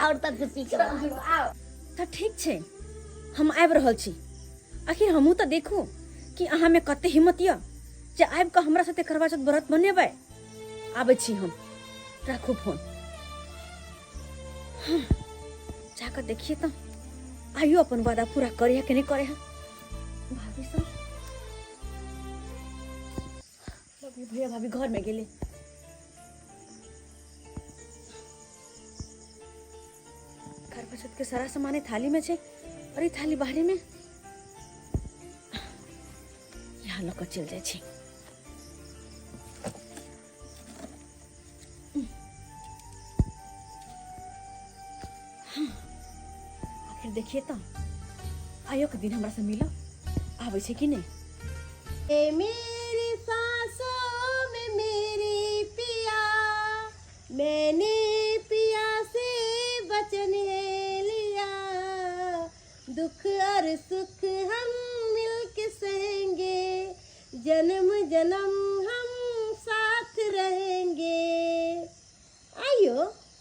और तऽ खुशी के बात। तऽ ठीक छै, हम आबि रहल छी। आखिर हमहूँ तऽ देखू कि अहाँमे कते हिम्मत यऽ जे आबि कऽ हमरा साथे करवा चौथ व्रत मनेबै। आबै छी हम, राखू फोन। हाँ, जाकऽ देखिए तऽ आइयो अपन वादा पूरा करे है कि नहीं करे है भाभी सब। भाभी, भैया भाभी घर में गेले। घर पर के सारा सामान थाली में छै और ई थाली बाहरी में, यहाँ लऽ कऽ चलि जाइ छी। हाँ, आखिर देखिए तऽ आइयो के दिन हमरा से मिलऽ आबै छै कि नहि। ए मेरी सांसों में मेरी पिया, मैंने पिया से वचन है लिया, दुख और सुख हम मिलके सहेंगे, जन्म जन्म हम साथ रहेंगे। आइयो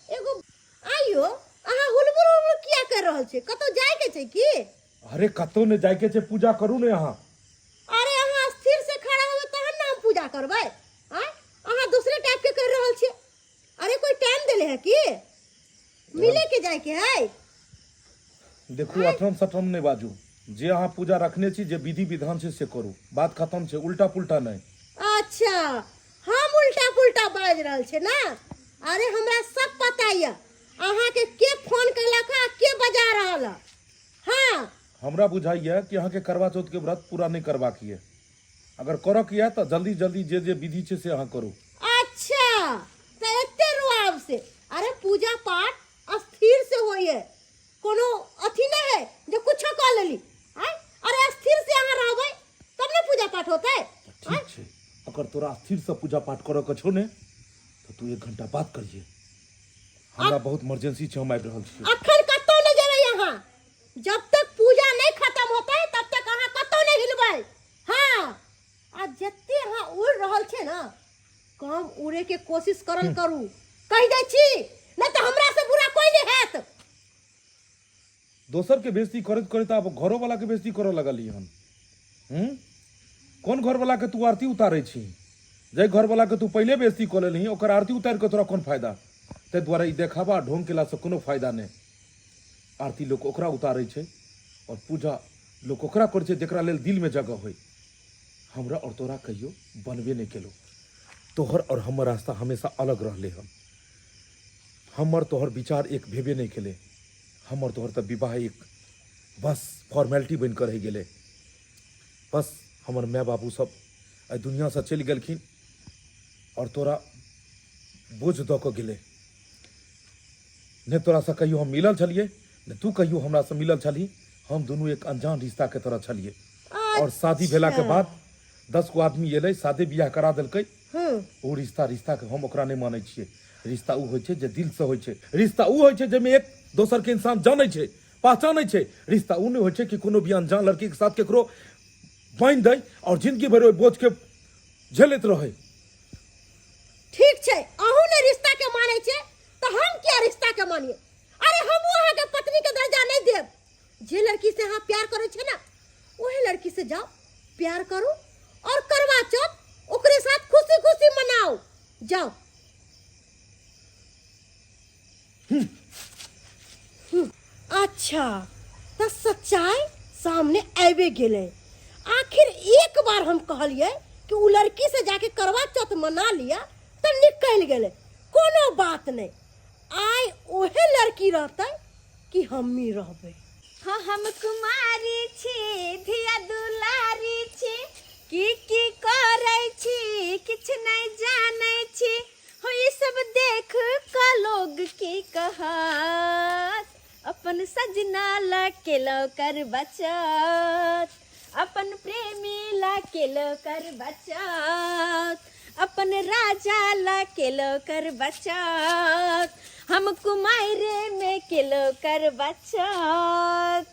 एगो आइयो, अहाँ हुलबुल हुलबुल किया कर रहल छी? कतौ जाय के छै की? अरे कतौ नहि जायके छै, पूजा करू ने अहाँ। अरे अहाँ स्थिर से खड़ा होबै तहन ने हम पूजा करबै। आँय, अहाँ दूसरे टाइप के कर रहल छियै। अरे कोई टाइम देले है की मिले के जाय के है? देखू, अठम सठम नहि बाजू। जे अहाँ पूजा रखने छी, जे विधि विधान छै से करू, बात खत्म छै, उल्टा पुल्टा नहि। अच्छा, हम उल्टा पुल्टा बाजि रहल छै ना? अरे हमरा सब पता यऽ अहाँके के फोन केलक है आ के बजा रहल है। हाँ, हमरा बुझाइए कि अहाँके करवा चौथ के व्रत पूरा नहि करबाक यऽ। अगर करऽ के यऽ तऽ जल्दी जल्दी जे जे विधि छै से अहाँ करू। अच्छा, तऽ एते रुआब से? अरे पूजा पाठ स्थिर से होइए, कोनो अथी नहीं है जे कुछो कऽ लेली। आँय, अरे स्थिर से अहाँ रहबै तब ने पूजा पाठ होतै। तऽ ठीक छै, अगर तोरा स्थिरसँ पूजा पाठ करऽ के छौ ने तऽ तू एक घंटा बात करिहे। हमरा बहुत इमरजेंसी छै, हम आबि रहल छी। अखन कतौ नहीं जेबै अहाँ, जब तक पूजा नहीं खत्म होतै तब तक अहाँ कतौ नहीं हिलबै। हाँ, आ जते अहाँ उड़ रहल छै ना, कम उड़े के कोशिश करल करू, कहि दै छी, नहीं तऽ हमरा से बुरा कोई नहीं हैत। दोसर के बेइज्जती करैत करैत आब घरो वाला के बेइज्जती करऽ लगली हन। कोन घर वाला के तू आरती उतारै छी? जाहि घर वाला के तू पहिले बेइज्जती कऽ लेलही ओकर आरती उतारि कऽ तोरा कोन फायदा? ताहि दुआरे ई देखावा आ ढोंग केलासँ कोनो फायदा नहि। आरती लोक ओकरा उतारै छै और पूजा लोक ओकरा करै छै जकरा लेल दिल में जगह होय। हमरा और तोरा कहियो बनबे नहि केलौ। तोहर और हमर रास्ता हमेशा अलग रहले हन। हमर तोहर विचार एक भेबे नहि केलै। हमर तोहर तऽ विवाह एक बस फॉर्मेलिटी बनि कऽ रहि गेलै। बस हमर माय बाबू सब एहि दुनियासँ चलि गेलखिन आओर तोरा बोझ दऽ कऽ गेलै। नहि तोरासँ कहियो हम मिलल छलियै, नहि तू कहियो हमरासँ मिलल छलही। हम दुनू एक अनजान रिश्ताके तरह छलियै आओर शादी भेलाके बाद 10 गो आदमी एलै, शादी बियाह करा देलकै। ओ रिश्ता रिश्ताके हम ओकरा नहि मानै छियै। रिश्ता उ होइ छै जे दिल से होइ छै। रिश्ता उ होइ छै जाहिमे एक दोसर के इंसान जानै छै, पहचानै छै। रिश्ता उ नहि होइ छै कि कोनो भी अनजान लड़की के साथ केकरो बान्हि दै और जिंदगी भरि ओहि बोझ के झेलैत रहै। ठीक छै, अहूँ ने रिश्ता के मानै छियै तऽ हम किया रिश्ता के मानिए? अरे हमहूँ अहाँके पत्नी के दर्जा नहि देब। जे लड़की से अहाँ प्यार करै छियै ने, वही लड़की से जाओ प्यार करू और करवा चौथ ओकरे साथ खुशी खुशी मनाओ जाओ। अच्छा तऽ सच्चाई सामने आबि गेलै। आखिर एक बार हम कहलियै कि उ लड़की से जाके करवा चौथ मना लिया तऽ निकलि गेलै। कोनो बात नहि, आइ ओहे लड़की रहतै कि हमही रहबै। हाँ हम कुमारी छी, धिया दुलारी छी, की की करै छी किछु नहि जानै छी। हो ई सब देख क लोग की कहत, अपन सजना ला केलो कर बचत, अपन प्रेमी ला केलो कर बचत, अपन राजा ला केलो कर बचत, हम कुमारे में केलो कर बचत।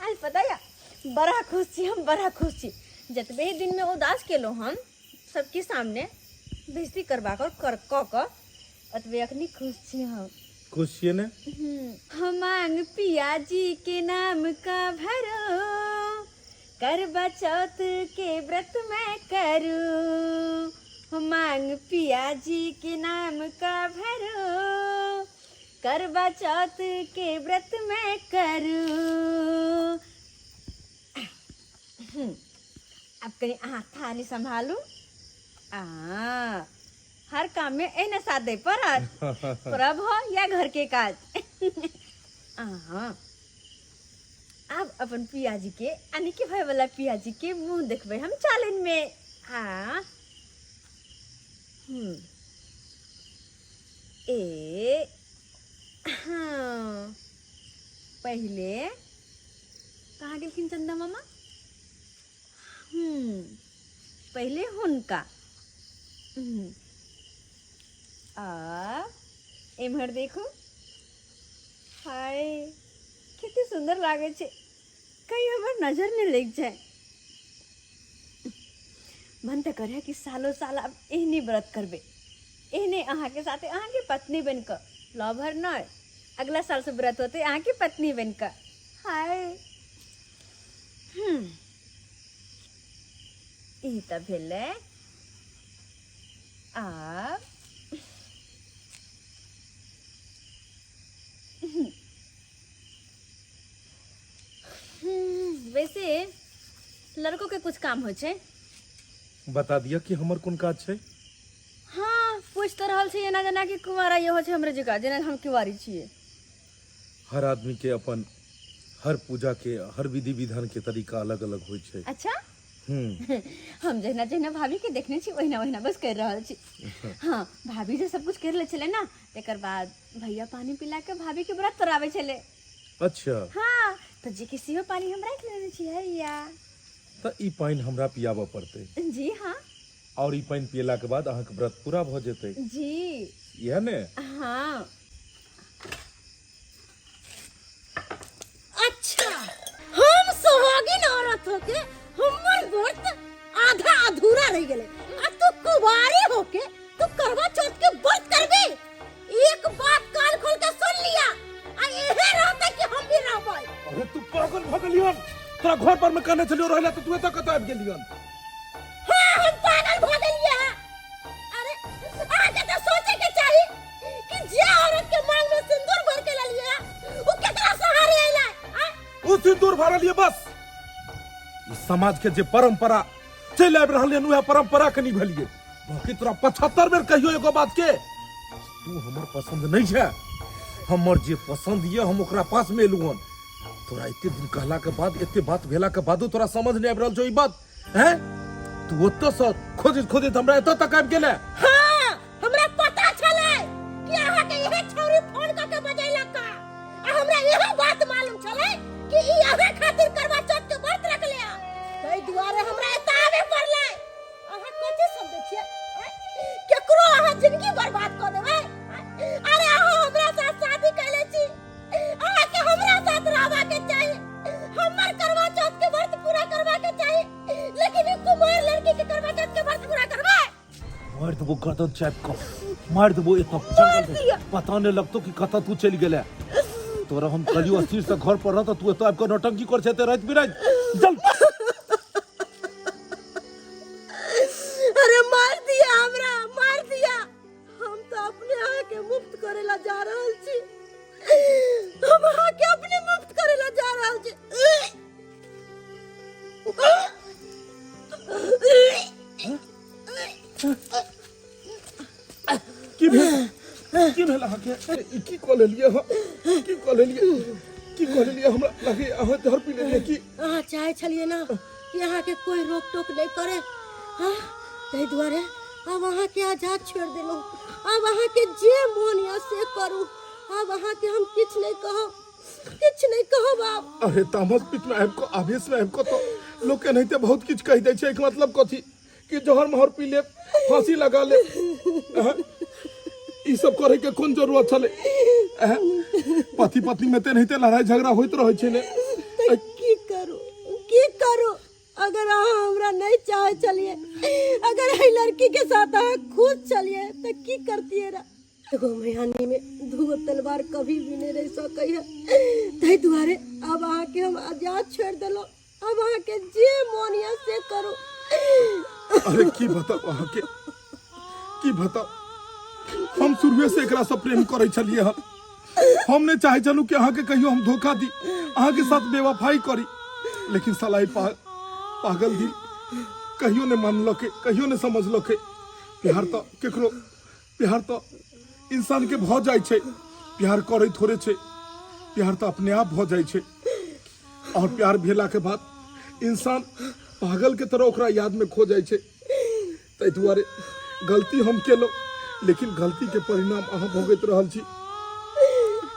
आज पता या बड़ा खुश छी हम, बड़ा खुश छी। जतबे ही दिन में उदास केलो हम सबके सामने बेइज्जती करबा कर कर क क ओतबे अखनी खुश छी हम। खुश छियै ने? हम मांग पिया जी के नाम का भरो, करवा चौथ के व्रत मैं करूं। हम मांग पिया जी के नाम का भरो, करवा चौथ के व्रत मैं करूं। अब कहीं अहाँ थाली संभालू, आ हर काम में एहिना साथ दे पड़त, परब हो या घर के काज। आ आब अपन पिया जी के अनिके भाई वाला पिया जी के मुंह देखबै हम चालन में। आ ए हाँ, पहले कहाँ गेलखिन चंदा मामा? पहले हुनका। आ एम्हर देखू, हाय कते सुंदर लागे छै, कहीं हमर नजर नहि लागि जाए। मन तऽ करे कि सालो साल आब एहने व्रत करबै, एहने अहाँके साथे अहाँके पत्नी बनि कऽ, लवर नहि, अगला साल से व्रत होतै अहाँके पत्नी बनि कऽ। हाय ई तऽ भेलै। आब वैसे लड़कों के कुछ काम होइ छै? बता दिअ कि हमर कोन काज छै। हाँ पूछ तऽ रहल छै एना जेना कि कुंवारा इहो छै हमरे जकाँ, जेना हम कुंवारी छियै। हर आदमी के अपन हर पूजा के हर विधि विधान के तरीका अलग अलग होइ छै। अच्छा। हम जहिना जहिना भाभी के देखने छी ओहिना ओहिना बस कर रहल छी। हाँ भाभी जे सब कुछ कर ले छलै ना, तकर बाद भैया पानी पिला के भाभी के व्रत तोड़ाबै छलै। अच्छा। हाँ तो जे के सेहो पानी हम राखि लेने छी हैया। तऽ ई पानि हमरा पियाबऽ पड़तै? जी हाँ। और ई पानि पियला के बाद अहाँके व्रत पूरा भऽ जेतै? जी। इएह ने? हाँ। अच्छा हम सुहागिन औरत होके हमर व्रत आधा अधूरा रह गेले, आ तू कुंवारी होके तू करवा चौथ के व्रत करबे? एक बात कान खोल के सुन लिया, आ एहे रहते कि हम भी रहबै। अरे तू पागल भऽ गेलियन, तोरा घर पर में कहने छलियो रहला तऽ तू एतऽ कतऽ आबि गेलियन? हाँ हम पागल भऽ गेलियै। अरे अहाँके तऽ सोचे के चाही कि जे औरत के मांग में सिंदूर भर के ललिए वो केकरा सहारे अइलै? ओ सिंदूर भरलिए बस, ई समाज के जे परंपरा चलि आबि रहल हन उएह परंपरा के निभलिए। बाकी तोरा 75 बेर कहियो एगो बात के, तू हमर पसंद नहीं छै, हमर जे पसंद ये हम ओकरा पास में एलू हन। तोरा एते दिन कहला के बाद, एते बात भेला के बादो तोरा समझ नहीं आबि रहल छौ ई बात? हैं तू ओतऽ से खोजैत खोजैत हमरा एतऽ तक आबि गेलै। हाँ हमरा पता छलै कि अहाँ के इहे छौरी फोन क के बजैलक आ हमरा इहो बात मालूम छलै कि ई अहाँ खातिर करवा चौथ के व्रत रखले आ, ताहि दुआरे हमरा एतऽ आबे पड़लै। अहाँ कथी समझै छियै? आँय? केकरो अहाँ जिंदगी बर्बाद कऽ देबै? देबो गर्दन चापि कऽ मारि देबो एतऽ जंगल में पता नहीं लगतो कि कतऽ तू चलि गेले तोरा हम कहलियो स्थिर से घर पर रह तऽ तू एतऽ आबि कऽ नौटंकी कर छै राति बिराति चल। अरे मार दिया हमरा, मार दिया। हम तो अपने अहाँ के मुफ्त करे ला जा रहल छी, हम अहाँ के अपने मुफ्त करे ला जा रहल छी। की भेल, की भेल अहाँके? ई की कऽ लेलियै अहाँ? की कऽ लेलियै, की कऽ लेलियै? हमरा लगैए अहाँ जहर पी लेलियै की? अहाँ चाहै छलियै ना कि अहाँके कोई रोक टोक नहि करे, हाँ, ताहि दुआरे आब अहाँके आजाद छोड़ि देलहुँ। आब अहाँके जे मोन यऽ से करू। आब अहाँके हम किछु नहि कहब, किछु नहि कहब आब। अरे तामस पीठ में आबि कऽ, आवेश में आबि कऽ तऽ लोक एनाहिते बहुत किछु कहि दै छै। एहिके मतलब कथी कि जहर महर पी लेब, फांसी लगा लेब? अहं, ई सब करे के कोन जरूरत छलै? अहं, पति पत्नी में तेनाहिते लड़ाई झगड़ा होइत रहै छै ने। तऽ की करू, की करू? अगर अहाँ हमरा नहीं चाहे छलिए, अगर एहि लड़की के साथ अहाँ खुश छलिए तऽ की करतिए रा? एगो मयानी में दूगो तलवार कभी भी नहीं रह सकै है। ताहि दुआरे आब अहाँके हम आजाद छोड़ि देलहुँ। अब अहाँके जे मोन यऽ से करू। अरे की बताउ अहाँके, की बताउ? हम शुरुए से एकरा से प्रेम करै छलियै हन। हम नहीं चाहे छलहुँ कि अहाँके कहियो हम धोखा दी, अहाँके साथ बेवफाई करी, लेकिन साला ई पागल दिल कहियो नहीं मानलकै, कहियो नहीं समझलकै। प्यार तो केकरो, प्यार तो इंसान के भऽ जाइ छै, प्यार करै थोड़े छै, प्यार तो अपने आप भऽ जाइ छै। और प्यार भेला के बाद इंसान पागल के तरह ओकरा याद में खो जाइ छै। ताहि दुआरे गलती हम केलहुँ, लेकिन गलती के परिणाम अहाँ भोगैत रहल छी।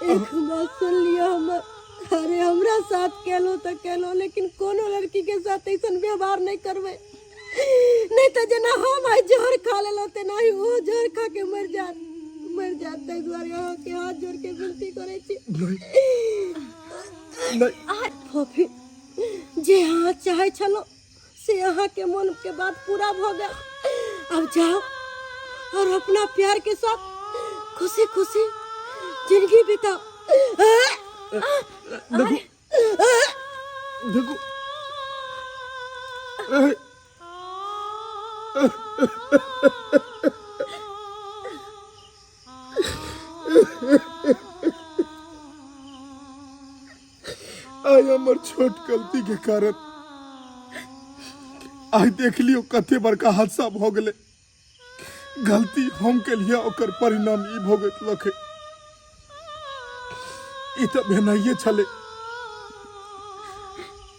एक बात सुन लिअ हमर, अरे हमरा साथ केलहुँ तऽ केलहुँ, लेकिन कोनो लड़की के साथ ऐसन व्यवहार नहीं करबै, नहीं तऽ जेना हम आइ जहर खा लेलहुँ तेना ही ओहो जहर खा के मरि जायत, मरि जायत। ताहि दुआरे अहाँके हाथ जोड़ के विनती करै छी। नहीं नहीं। फोफी, जे अहाँ चाहै छलहुँ से अहाँके मन के बात पूरा भऽ गेल। अब जाओ और अपना प्यार के साथ खुशी खुशी जिंदगी बिताओ। देखो देखो, ए, आइ हमर छोट गलती के कारण आइ देख लियो कते बड़का हादसा भऽ गेलै। गलती हम केलियै, ओकर परिणाम ई भोगैत लखे। ई तऽ भेनाइए छलै,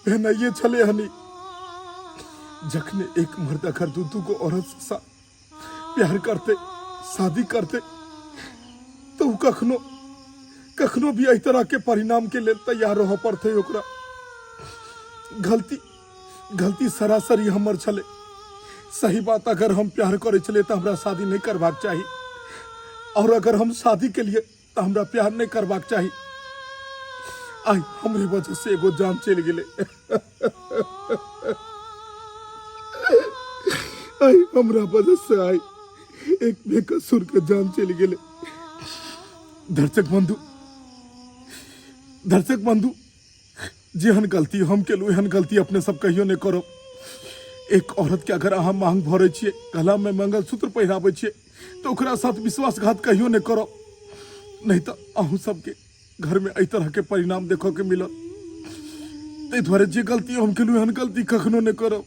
भेनाइए छलै हनी। जखने एक मर्द अगर दू दू गो औरत से प्यार करते, शादी करते, तो उ कखनो कखनो भी एहि तरह के परिणाम के लेल तैयार रहऽ पड़तै ओकरा। गलती गलती सरासरी हमर छलै। सही बात, अगर हम प्यार करै छलियै तऽ हमरा शादी नहि करबाक चाही, और अगर हम शादी केलियै तऽ हमरा प्यार नहि करबाक चाही। आइ हमरे वजह से एगो जान चलि गेलै। आइ हमरा वजह से आइ एक बेकसूर के जान चलि गेलै। दर्शक बंधु, दर्शक बंधु, जेहन गलती हम केलहुँ एहन गलती अपने सब कहियो नहि करब। एक औरत के अगर अहाँ मांग भरै छियै, गला में मंगलसूत्र पहिराबै छियै, तऽ ओकरा साथ विश्वासघात कहियो नहि करब, नहीं तऽ अहूँ सबके घर में एहि तरह के परिणाम देखऽ के मिलत। ताहि दुआरे जे गलती हम केलहुँ एहन गलती कखनो नहि करब।